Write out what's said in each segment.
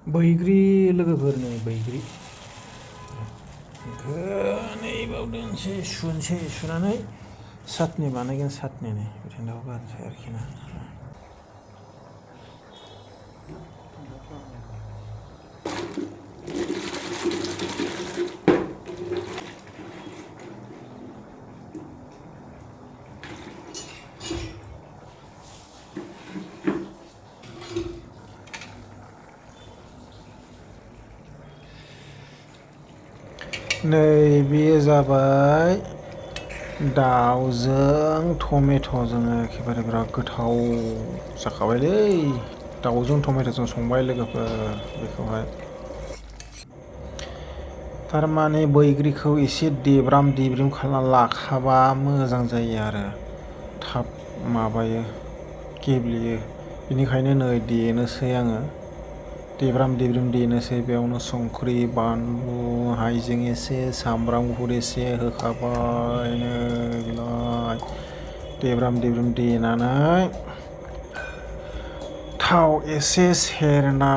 बैग्रि लोगोफोरनि बैग्रि नै बावदोंसै सुनानै सातनि बानायगोन सातनिनि बिथिंदाव गारनोसै आरोखि ना नै बेयो जाबाय दाउजों टमेट'जों एखेबारे बिराद गोथाव जाखाबायलै दाउजों टमेट'जों संबाय लोगोफोर बेखौहाय थारमाने बैग्रिखौ एसे देब्राम खालामना लाखाबा मोजां जायो आरो थाब माबायो गेब्लेयो बेनिखायनो नै देनोसै आङो देब्राम देनोसै बेयावनो संख्रि बानलु हाइजें एसे सामब्राम गुफुर एसे होखाबाय नै बेलाय देब्राम देनानै थाव एसे सेरना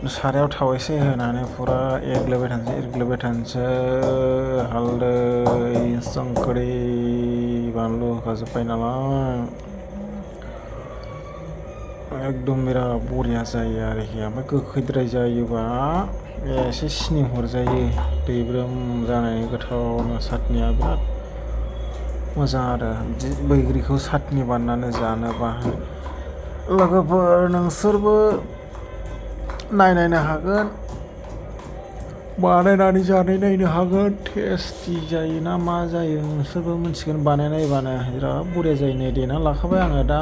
सारायाव थाव एसे होनानै फुरा एरग्लोबाय थानोसै हालदै संख्रि बानलु होखाजोब्बाय नालाय एकदम बिराद बरिया जायो आरोखि ओमफ्राय गोखैद्राय जायोबा एसे सिनि हरजायो दैब्रोम जानायनि गोथावनो सातनिया बिराद मोजां आरो बैग्रिखौ सातनि बानायनानै जानोबा लोगोफोर नोंसोरबो नायनो हागोन बानायनानै नायनो हागोन टेस्टि जायोना मा जायो नोंसोरबो मिथिगोन बानायनायबानो बिराद बरिया जायो नै देना लाखाबाय आङो दा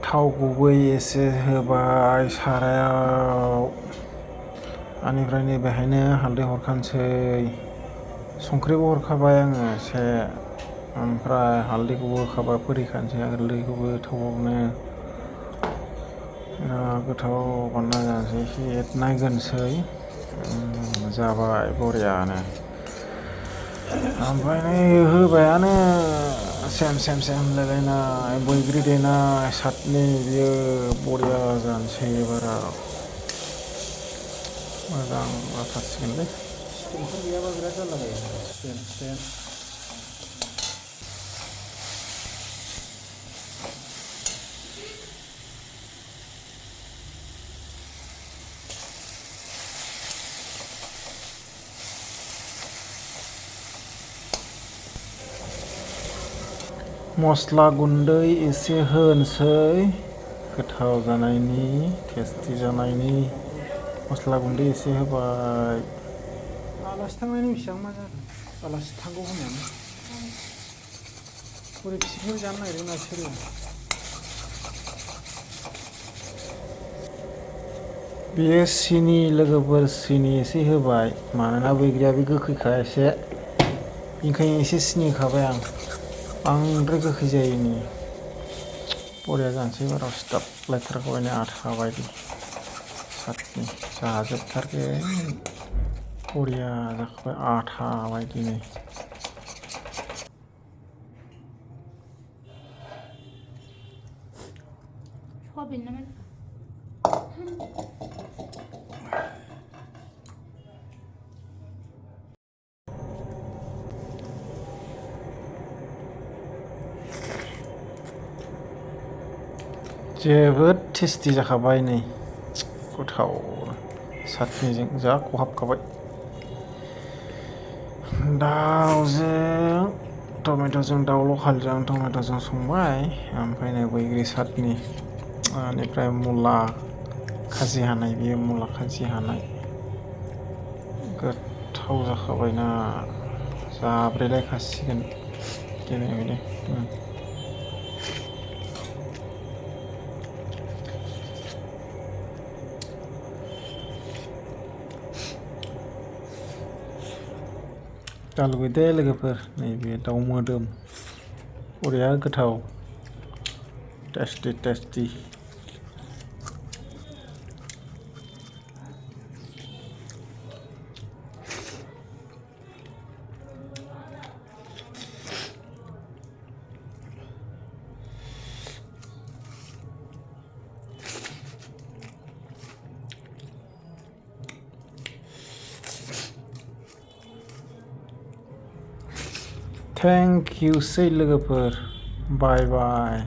थाव गुबै एसे होबाय सारायाव बेनिफ्राय नै बेहायनो हालदै हरखानोसै संख्रिबो हरखाबाय आङो एसे ओमफ्राय हालदैखौबो होखाबाय फोरिखानोसै हालदैखौबो थावआवनो बिराद गोथाव बानायना जानोसै एसे एरनायग्रोनोसै जाबाय बरियानो ओमफ्राय नै होबायानो सेम होलायलायनाय बैग्रि देनाय सातनि बियो बरिया जानोसै एबाराव मोजां जाथारसिगोनलै स्टेनफोर गैयाबा बिराद जारला जायो स्टेन मस्ला गुन्दै एसे होनोसै गोथाव जानायनि टेस्टि जानायनि मस्ला गुन्दै एसे होबाय आलासि थांनायनि बेसेबां मा जादों आलासि थांगौ होननानै बोरै पिकनिक जानो नागिरदों बिसोरो बेयो सिनि लोगोफोर सिनि एसे होबाय मानोना बैग्रिया बे गोखैखा एसे ओंखायनो एसे सिनि होखाबाय आं बांद्राय गोखै जायैनि बरिया जानोसै बाराव सिथाबलायथारगौनो आथा बायदि सातनि जाजोबथारगोन बरिया जाखाबाय आथा बायदिनो जोबोद टेस्टि जाखाबाय नै गोथाव सातनिजों जा खहाबखाबाय दाउजों टमेट'जों दाउ लकेलजों टमेट'जों संबाय ओमफ्राय नै बैग्रि सातनि बेनिफ्राय मुला खाजि हानाय बेयो मुला खाजि हानाय गोथाव जाखाबायना जाब्रेलायखासिगोन दिनै दा लुगैदे लोगोफोर नैबे दाउ मोदोम बरिया गोथाव टेस्टि थेंक इउ सै लोगोफोर बाय बाय